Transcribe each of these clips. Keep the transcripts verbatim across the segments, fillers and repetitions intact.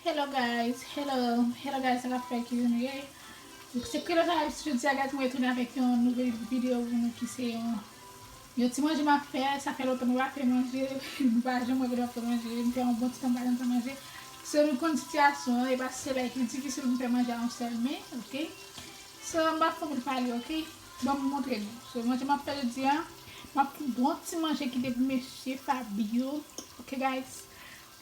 Hello guys, hello, hello guys, sa k ap fèt, ki jan nou ye? Se Kreyòl Vibes, jodi a guys, mwen retounen avèk yon nouvel videyo pou nou ki se yon, yon ti manje m ap fè, sa fè lontan nou pa fè manje, nou pa janm wè nou ap fè manje, nou fè yon bon ti tan pa janm fè manje. So nou konn sitiyasyon an, e pa se bagay ki difisil pou nou fè manje a yon sèl men, ok? So m pa fè moun pale, ok? Ban m montre nou. So manje m ap fè jodi a, m ap fè yon bon ti manje ki te pou mesye Fabio, ok guys?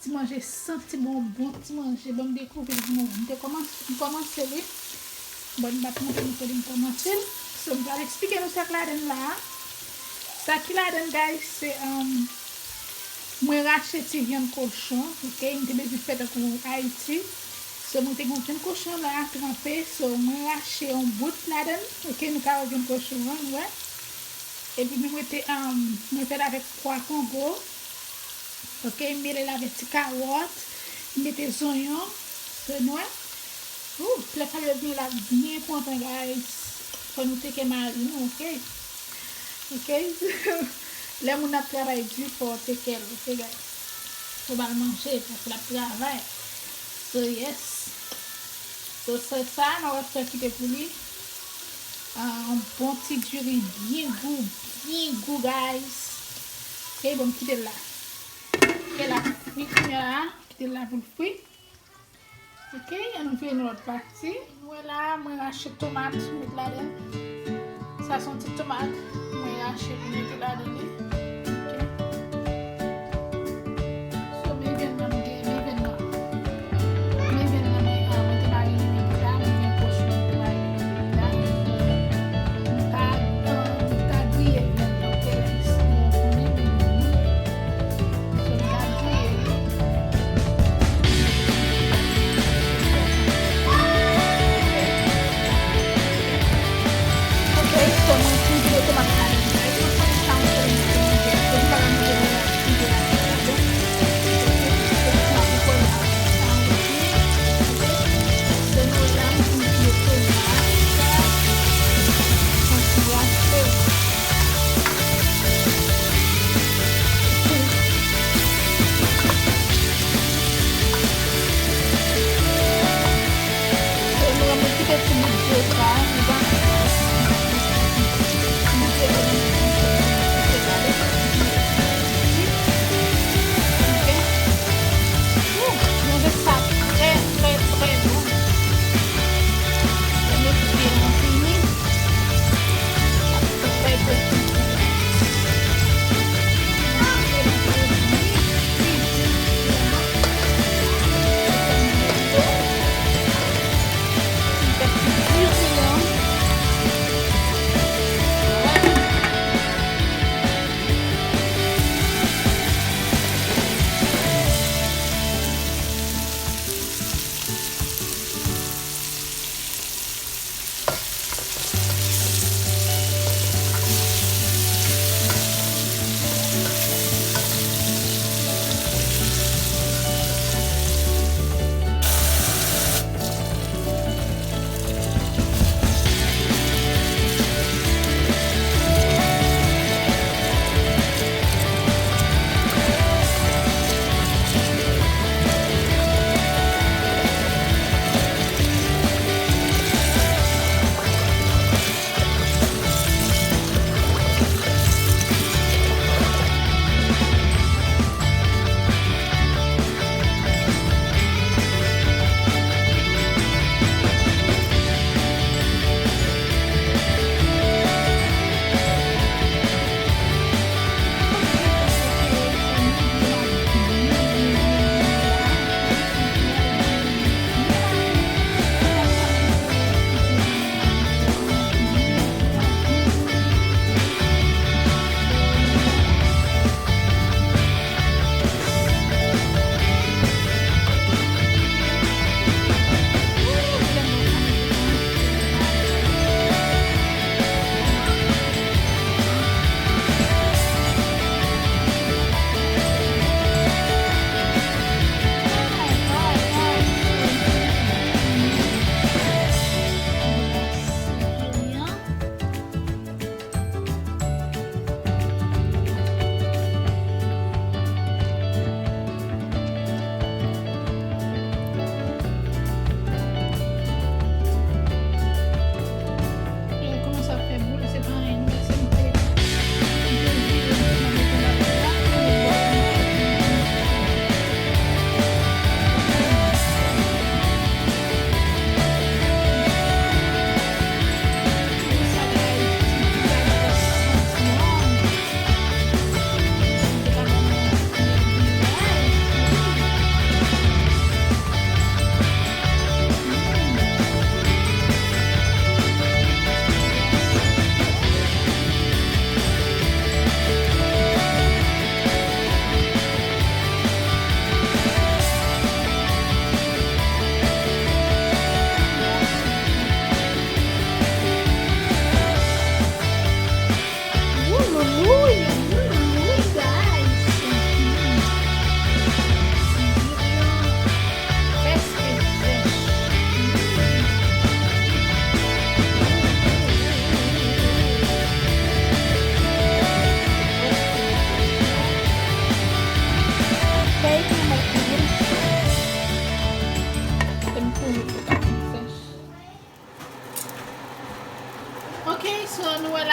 Ti manje santi bon, bon ti manje. Ban m dekouvri l pou nou. M te kòmanse, m kòmanse li. Bon, m ap montre nou kote m kòmanse l. So, m pral eksplike nou sa k ladan l la. Sa ki ladan l, guys, se, um, mwen rache ti vyann kochon, ok? M te bezwen fè tankou Ayiti. So, mwen te gen yon vyann kochon la, tranpe. So, mwen rache yon bout ladan l, ok? Nou ka wè vyann kochon an, nou wè? Epi, mwen mete, um, mwen fè l avèk pwa kongo. Ok, m mele l avèk ti kawòt, m mete zonyon, fè nwè. Ooh, lè Fabio vini, l ap byen kontan, guys. Fò nou teke mari nou, ok? Ok? Lè moun ap travay di, fò w teke l, ok, guys? Fò w ba l manje, paske l ap travay. So, yes. So, se sa, nou wè sa ki te pou li. Ah, yon bon ti diri byen gou, byen gou, guys. Ok, bon, m kite l la. Kite l la pou l fri kounye a. Kite l la pou l fri. Ok, ann nou vire yon lòt pati. Nou wè la, mwen rache tomat, mwen met ladan. Sa se yon ti tomat, mwen rache pou mete ladan li. Ok. So, men vyann nan, men vyann nan. Men vyann nan, mwen, ah, mwen te marine li deja, men vyann kochon mwen te marine li deja. So, nou ka, ah, nou ka griye vyann nan, ok, guys? Nou konnen men vyann nan. So, nou ka griye li. Ok, so mwen fin vide tomat la, guys. Mwen konn sa mwen fè.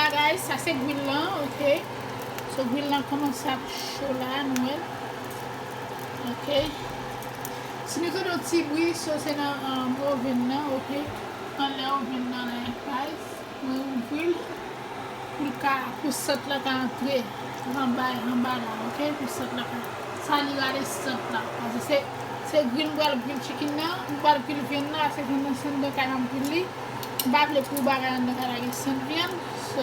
Guys, sa se gwil lan, ok. So, gwil lan kòmanse ap cho la, nou wè l. Ok. Si nou tande yon ti bri, so se nan, um, oven nan, ok. Anlè oven nan, la, guys. Mwen ouvri l pou l ka, pou sant lan ka antre anba, anba la, ok, pou sant lan ka, sa li rale sant lan. Paske se, se grill m pral grill chicken nan, m pral grill vyann nan, se vyann nan se anndan kay la m grill li. M pa vle pou bagay anndan kay la gen sant vyann. So,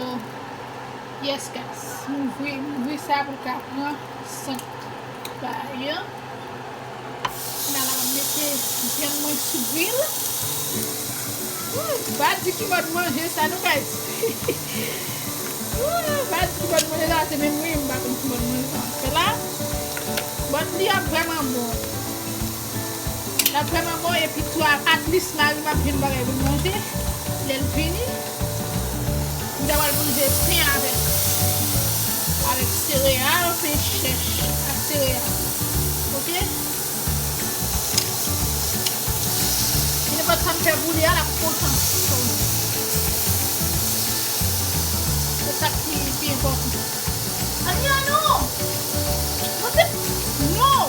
yes guys, m ouvri, m ouvri sa pou l ka pran sant bagay lan. Kounye a la, m ap mete vyann mwen sou grill. Ooh, pa di ki mòd manje sa non, guys. Ooh, pa di ki mòd manje sa, se menm mwen, m pa konn ki mòd manje sa. Paske la, bòt li ap vrèman bon. L ap vrèman bon, epi tou, at least, mari m ap jwenn bagay pou l manje lè l vini. M ta pral manje pen avèk, avèk sereyal, pen chèch ak sereyal. Ok? Nenpòt sa m fè pou li a, l ap kontan. Se sa ki pi enpòtan. Ania, non! Monte! Non!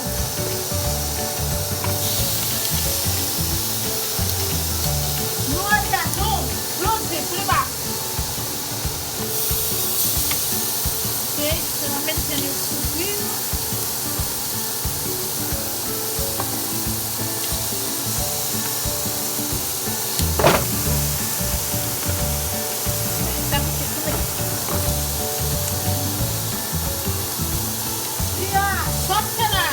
Non, Ania, non! Blonde, pou li ba. Ok, sa va met vyann yo sou grill. Sa bouke kanmenm. Lia, sa w ap fè la?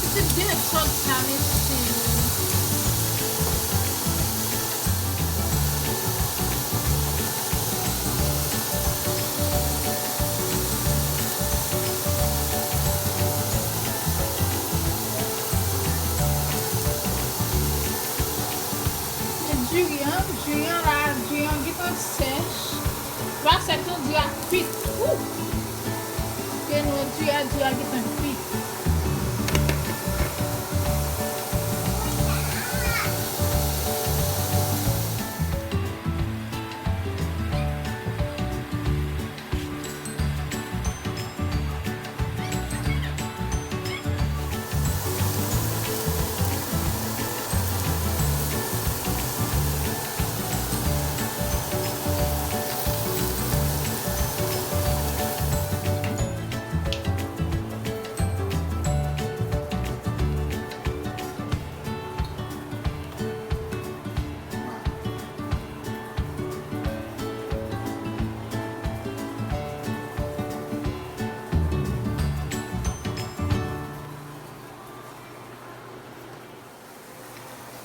Pitit gen sòt sa, mesye. Men diri an, diri an la, diri an gentan sèch. Lwa sèch non, diri a kwit. Wouh! Ke nou wè diri a, diri a gentan kwit.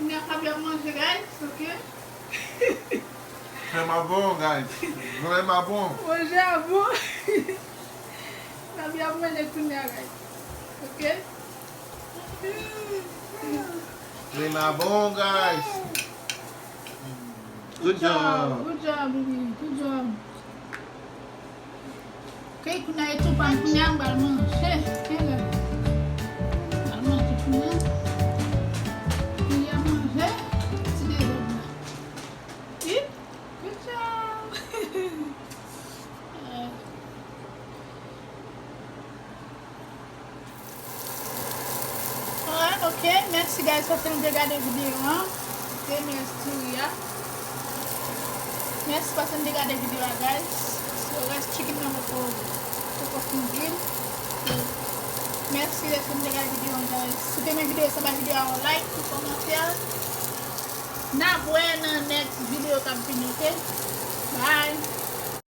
Kounye a Fabio ap manje, guys, ok? Krèm a bon, guys. Krèm a bon. Manje a bon. Fabio ap manje kounye a, guys. Ok? Krèm a bon, guys. Good job. Good job, baby. Good job. Ok, kounye a e tou pa m, kounye a m pral manje. Kenbe. M pral manje kounye a. Kounye a manje. Ti dezòd la. Wi. Good job. Alright, ok. Mèsi, guys, paske nou te gade videyo an. Ok, mèsi, Ria. Mèsi paske nou te gade videyo a, guys. So, rès chicken nan poko, poko fin grill. So, mèsi paske nou te gade videyo an, guys. Si w te renmen videyo sa, bay videyo a yon like, yon kòmantè. N ap wè nan next videyo k ap vini, ok? Bye.